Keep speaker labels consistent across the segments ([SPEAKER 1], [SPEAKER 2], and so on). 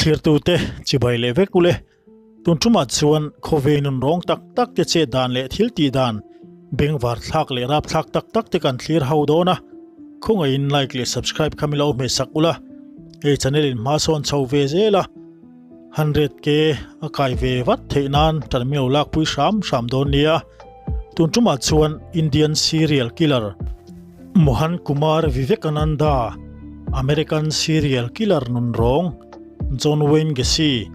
[SPEAKER 1] Thlirtute chibai leh vek ule. Tun tumah chuan khawvei nun rawng tak tak te chet dan leh thil tih dan bengvar thlak leh rap thlak tak tak te kan thlir ho dawn a. Khawngaihin like leh subscribe kha mi lo hmeh sak ula. Hei channel in hma sawn chho ve zel a. 100k a kai ve vat theih nan tan mi lo lak pui hram hram dawn nia. Tun tumah chuan Indian serial killer Mohan Kumar Vivekananda, American serial killer nun rawng John Wayne Gacy,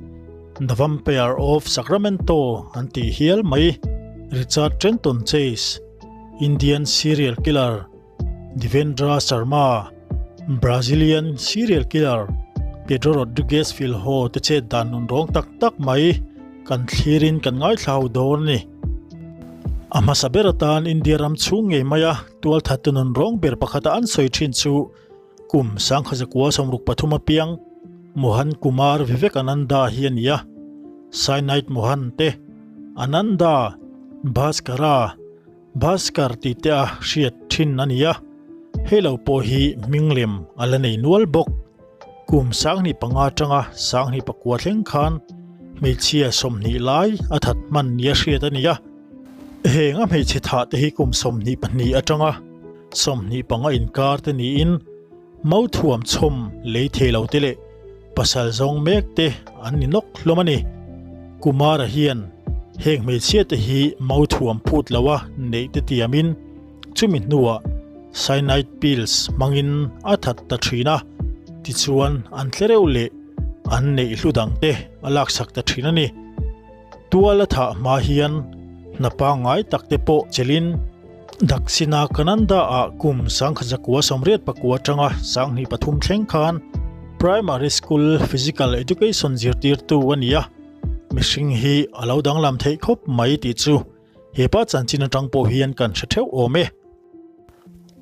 [SPEAKER 1] The Vampire of Sacramento an tih hial mai, Richard Trenton Chase, Indian serial killer Devendra Sharma, Brazilian serial killer Pedro Rodrigues Filho te chet dan nun rawng tak tak mai kan thlirin kan ngaithla ho dawn a ni. A hmasa ber atan India ram chhung ngei maia tualthat te nun rawng ber pakhata an sawi thin chu kum 1963 apiang Mohan Kumar Vivekananda hi a ni a. Cyanide Mohan te, Ananda, Bhaskara, Bhaskar tih te a hriat thin a ni a, hei lo pawh hi hming lem a la nei nual bawk. Kum 25 atanga 29 thleng khan hmeichhia 20 lai a that hman nia hriat a ni a. Heng a hmeichhe thah te hi kum 22 atanga 25 inkar te niin Mauthuam chhawm lei thei lo te leh pasal zawng mek te an ni nawk hlawm a ni. Kumara hian heng hmeichhia te hi mauthuam phut lo a neih te tiamin chumi hnuah cyanide pills hmangin a that ta thin a, tichuan an tlereuh leh an neih hlu dang te a laksak ta thin a ni. Tual a thah hma hian hna pangngai tak te pawh chelhin Daksina Kananda ah kum 1989 atanga 2003 thleng khan Primary School Physical Education zirtirtu a ni a, mihring hi a lo danglam theih khawp mai tih chu hepa chanchin atang pawh hian kan hre theuh awm e.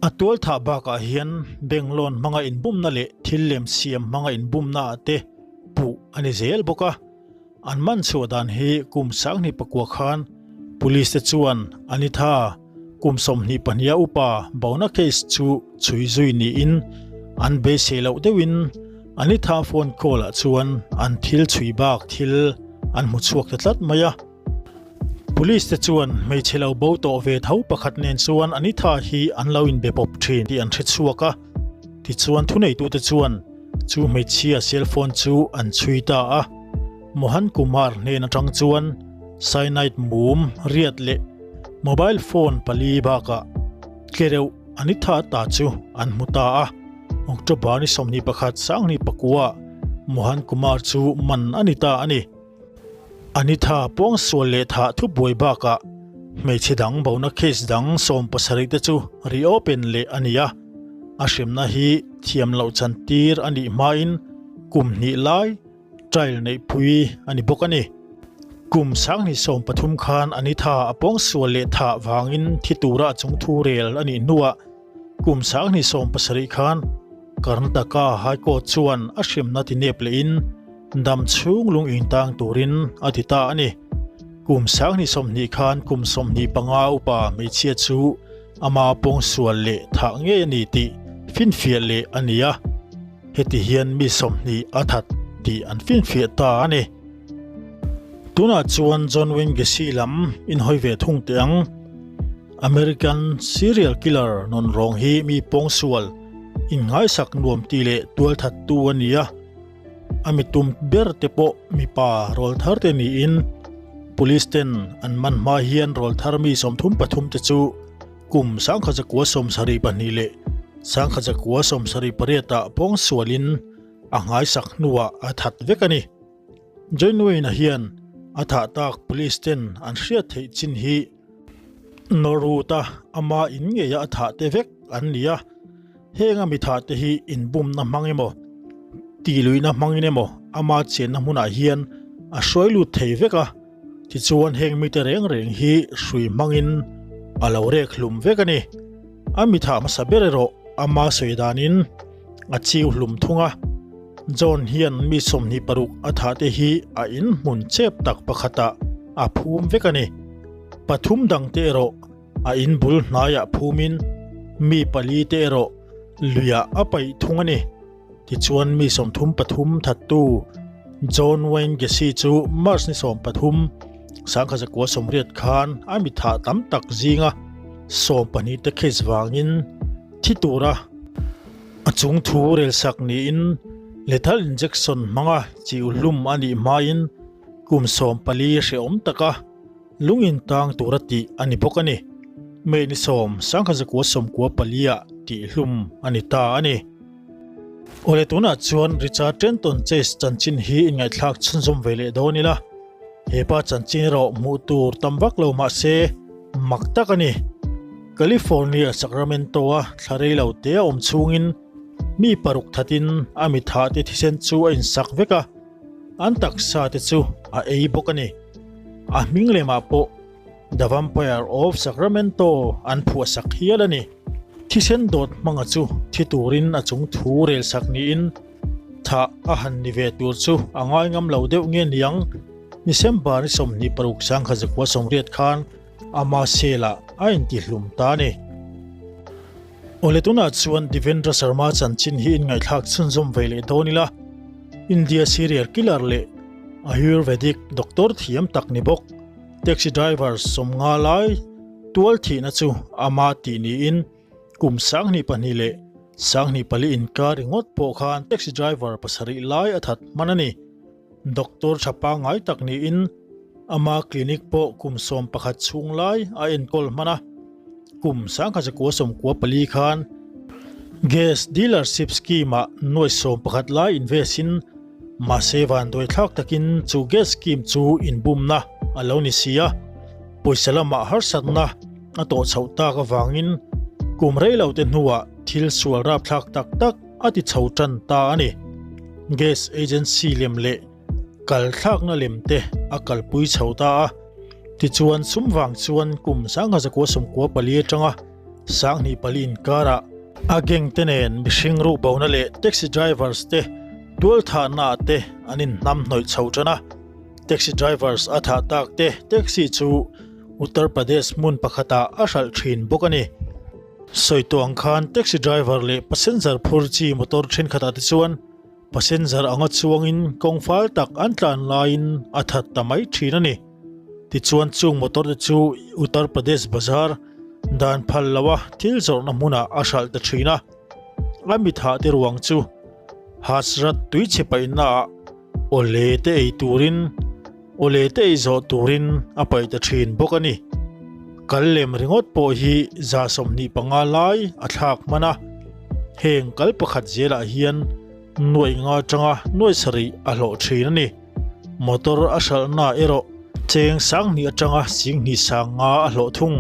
[SPEAKER 1] A tual thah bakah hian bank loan hmanga inbumna leh thil lem siam hmanga inbumna ah te puh a ni zel bawk a. An man chhuah dan hi kum 2009 khan Police te chuan Anitha kum 22 a upa bona case chu chhui zui niin an beisei loh deuhin Anitha phone call ah chuan an thil chhui bak thil an hmu chhuak ta tlat mai a. Police te chuan hmeichhe lo bo tawh ve tho pakhat nen chuan Anitha hi an lo inbe pawp thin tih an hre chhuak a. Tichuan thuneitute chuan chu hmeichhia cell phone chu an chhui ta a. Mohan Kumar hnen atang chuan cyanide mum riat leh mobile phone pali bakah tlereuh Anitha ta chu an hmu ta a. October ni 21 2009 Mohan Kumar chu man a ni ta a ni. Anitha pawngsual leh thah thubuai bakah hmeichhe dang bona case dang 70 te chu reopen leh a ni a, a hremna hi thiam loh chantir a nih hmain kum hnih lai trial neihpui a ni bawk a ni. Kum 2013 khan Anitha a pawngsual leh thah vangin thi tura a chungthu rel a nih hnuah kum 2017 khan Karnataka High Court chuan a hremna ti nep lehin Dam chhung lung intang turin a ti ta a ni. Kum 2020 khan kum 25 upa hmeichhia chu ama pawngsual leh thah ngei a ni tih finfiah leh a ni a. Heti hian mi 20 a that tih an finfiah ta a ni. Tunah chuan John Wayne Gacy lam inhawi ve thung teh ang. American serial killer nun rawng hi mi pawngsual inngaisak nuam ti leh tualthattu a ni a. A mi tum ber te pawh mipa rawl thar te niin Police ten an man hma hian rawl thar mi 33 te chu kum 1972 leh 1978 ah pawngsualin a nghaisak hnuah a that vek a ni. John Wayne-a hian a thah tak Police ten an hriat theih chin hi Norwood-a ama in ngeia a thah te vek an ni a. Heng a mi thah te hi inbumna hmang emaw, tihluihna hmangin emaw ama chenna hmunah hian a hruai lut thei vek a, tichuan heng mite reng reng hi hrui hmangin a lo rek hlum vek a ni. A mi thah hmasa ber erawh ama sawi danin a chiu hlum thung a. John hian mi 26 a thah te hi a in hmun chep tak pakhatah a phum vek a ni. Pathum dangte erawh A in bul hnaiah phumin mi pali te erawh luiah a paih thung a ni. Tichuan mi 33 thattu John Wayne Gacy chu March ni 13, 1980 khan a mi thah tam tak zinga 12 te case vangin thi tura a chung thu relsak niin lethal injection hmanga chiu hlum a nih hmain kum 14 hrehawm taka Lung in tang tura tih a ni bawk a ni. May ni sawm, 1994 ah tih hlum a ni ta a ni. Awle tunah chuan Richard Trenton Chase chanchin hi inngaihthlak chhunzawm ve leh dawn ila. He pa chanchin erawh hmuh tur tam vak lo mah se mak tak a ni. California Sacramento-a thla rei lo te a awm chhungin mi paruk thatin a mitha te thisen chu a insak vek a. An taksa te chu a ei bawk a ni. A hming lemah pawh The Vampire of Sacramento an phuahsak hial a ni. Thisen dawt hmanga chu thi turin a chung thu relsak niin thah a han ni ve tur chu a ngai ngam lo deuh nge niang. December ni 26 1980 khan Ama sela a intihlum ta a ni. Awle tunah chuan Devendra Sharma chanchin hi inngaihthlak chhunzawm ve leh dawn ila, India serial killer leh Ayurvedic doctor thiam tak ni bawk, taxi driver sawmnga lai tual thihna chu ama tih niin kum 22 leh 24 inkar ringawt pawh khan taxi driver pasarih lai a that hman a ni. Doctor tha pangngai tak niin ama clinic pawh kum 11 chhung lai a enkawl hman a. Kum 1994 khan gas dealership scheme-ah nuai 11 lai invest in mahse vanduai thlak takin chu gas scheme chu inbumna a lo ni si a. Pawisa lamah harsatna a tawh chhoh tak avangin kum rei lo te hnuah thil sual rapthlak tak tak a ti chho tan ta a ni. Gas agency lem leh kal thlakna lem te a kalpui chho ta a. Tichuan sum vang chuan kum 1994 atanga 24 inkarah a gang te nen mihring ruhbona leh taxi drivers te tual thahna ah te an inhnam hnawih chho tan a. Taxi drivers a thah tak te taxi chu Uttar Pradesh hmun pakhatah a hralh thin bawk a ni. Sawi tawh ang khan taxi driver leh passenger phur chi motor thenkhatah te chuan passenger anga chuangin kawng fal tak an tlan laiin a that ta mai thin a ni. Tichuan chung motor te chu Uttar Pradesh bazar dan phal loa thil zawrhna hmunah a hralh ta thin a. A mithah te ruang chu Hasrat tuichhe paihnaah awle te ei turin Awle te ei zawh turin a paih ta thin bawk a ni. Kal lem ringawt pawh hi 25 lai a thlak hman a, heng kal pakhat zelah hian nuaih nga atanga nuaih sarih a hlawh thin a ni. Motor a hralhna erawh cheng 2000 atanga 20 sang nga a hlawh thung.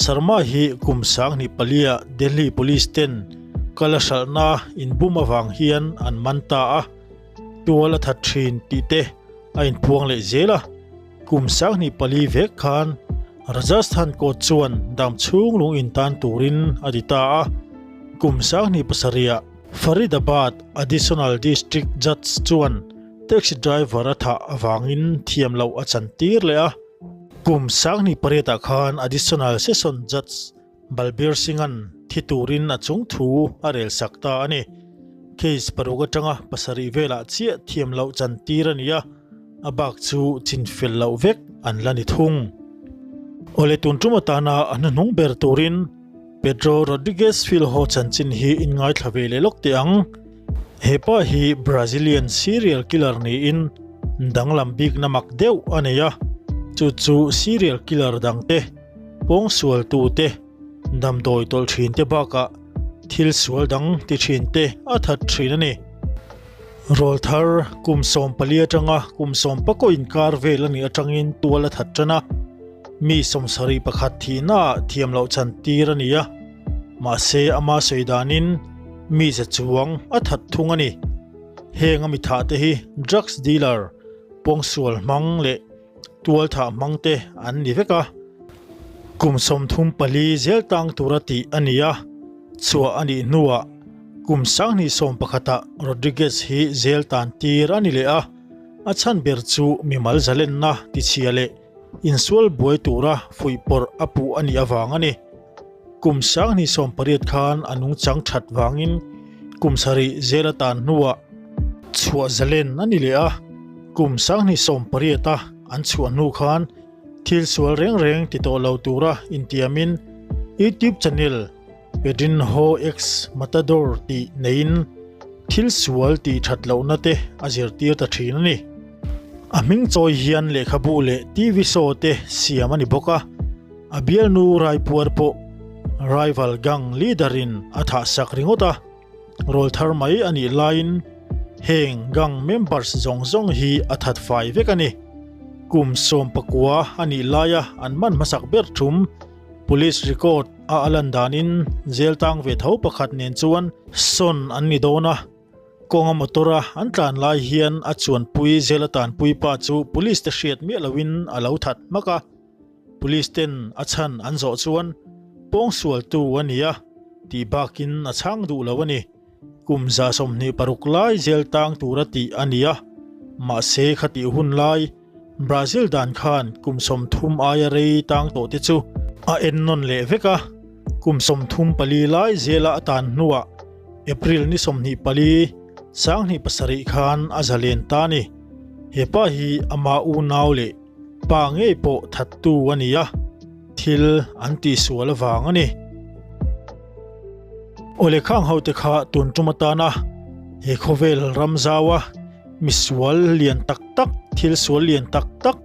[SPEAKER 1] Sharma hi kum 24 ah Delhi Police ten kal a hralhna inbum avang hian an man ta a, tual a that thin tih te a inphuang leh zel a, kum 24 vek khan Rajasthan court chuan dam chhung lung intan turin a ti ta a, kum 27 ah Faridabad Additional District Judge chuan taxi driver a thah avangin thiam loh a chantir leh a, kum 28 ah khan Additional Session Judge Balbir Singh-a'n thi turin a chung thu a rel sak ta a ni. Case paruk atanga pasarih velah chiah thiam loh chantir a ni a, a bak chu chinfel loh vek an la ni thung. Awle tun tum atana a hnuhnung ber turin Pedro Rodrigues Filho chanchin hi inngaithla ve leh lawk teh ang. He pa hi Brazilian serial killer niin danglam bikna mak deuh a nei a, chu chu serial killer dangte Pawngsualtute, damdawi tawlh thinte bakah thil sual dang ti thinte a that thin a ni. Rawlthar kum 14 atanga kum 14 inkar vel a nih atangin tual a that tan a, mi 71 thihnaah thiam loh chan tir a ni a, mahse ama sawi danin mi za chuang a that thung a ni. Heng a mi thahte hi drugs dealer, pawngsual hmang leh Tual thah hmang te an ni vek a, kum 34 zel tang tura tih a ni a, chhuah a nih hnuah kum 2011 ah Rodriguez hi zel tan tir a ni leh a, a chhan ber chu mimal zalenna tichhia leh insual buai tura fuihpawrh a puh a nih avang a ni. Kum 2018 khan a nungchang that vangin kum sarih zel a tan hnuah chhuah zalen a ni leh a. Kum 2018 a an chhuah hnu khan thil sual reng reng ti tawh lo tura intiamin YouTube channel Pedrinho X Matador tih neiin thil sual tih that lohna te a zirtir ta thin a ni. A hming chawi hian lehkhabu leh TV show te siam a ni bawk a, a bialnu Raipuar pawh rival gang leader in a thahsak ringawt a. Rawl thar mai a nih laiin heng gang members zawng zawng hi a that fai vek a ni. Kum 19 a nih laia an man hmasak ber thum police record a a lan danin jail tang ve tho pakhat nen chuan sawn an ni dawn a, kawnga motor a an tlan lai hian a chuanpui jail a tanpui pa chu police te hriat miah loin a lo that hmak a. Police ten a chhan an zawh chuan pawngsualtu a ni a tih bakin a chhang duh lo a ni. Kum 26 lai zel tang tura tih a ni a, mahse khatih hun lai Brazil dan khan kum 30 aia rei tang tawh te chu a en nawn leh vek a, kum 34 lai zela a tan hnuah April ni 24, 2007 khan a zalen ta a ni. He pa hi ama unau leh Pa ngei pawh thattu a ni a, thil an tihsual avang a ni. Awle khang hote kha tun tum atana he khawvel ram zaua misual lian tak tak, thil sual lian tak tak,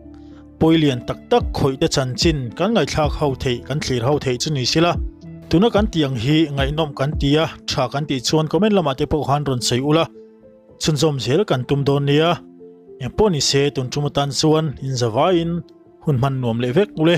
[SPEAKER 1] pawi lian tak tak khawih te chanchin kan ngaihthlak ho theih, kan thlir ho theih chu ni sila. Tuna kan tih ang hi ngaihnawm kan ti a, tha kan tih chuan comment lamah te pawh khan rawn sawi ula. Chhunzawm zel kan tum dawn nia, engpawh ni se tun tum atan chuan inzavaiin hun hman nuam leh vek ule.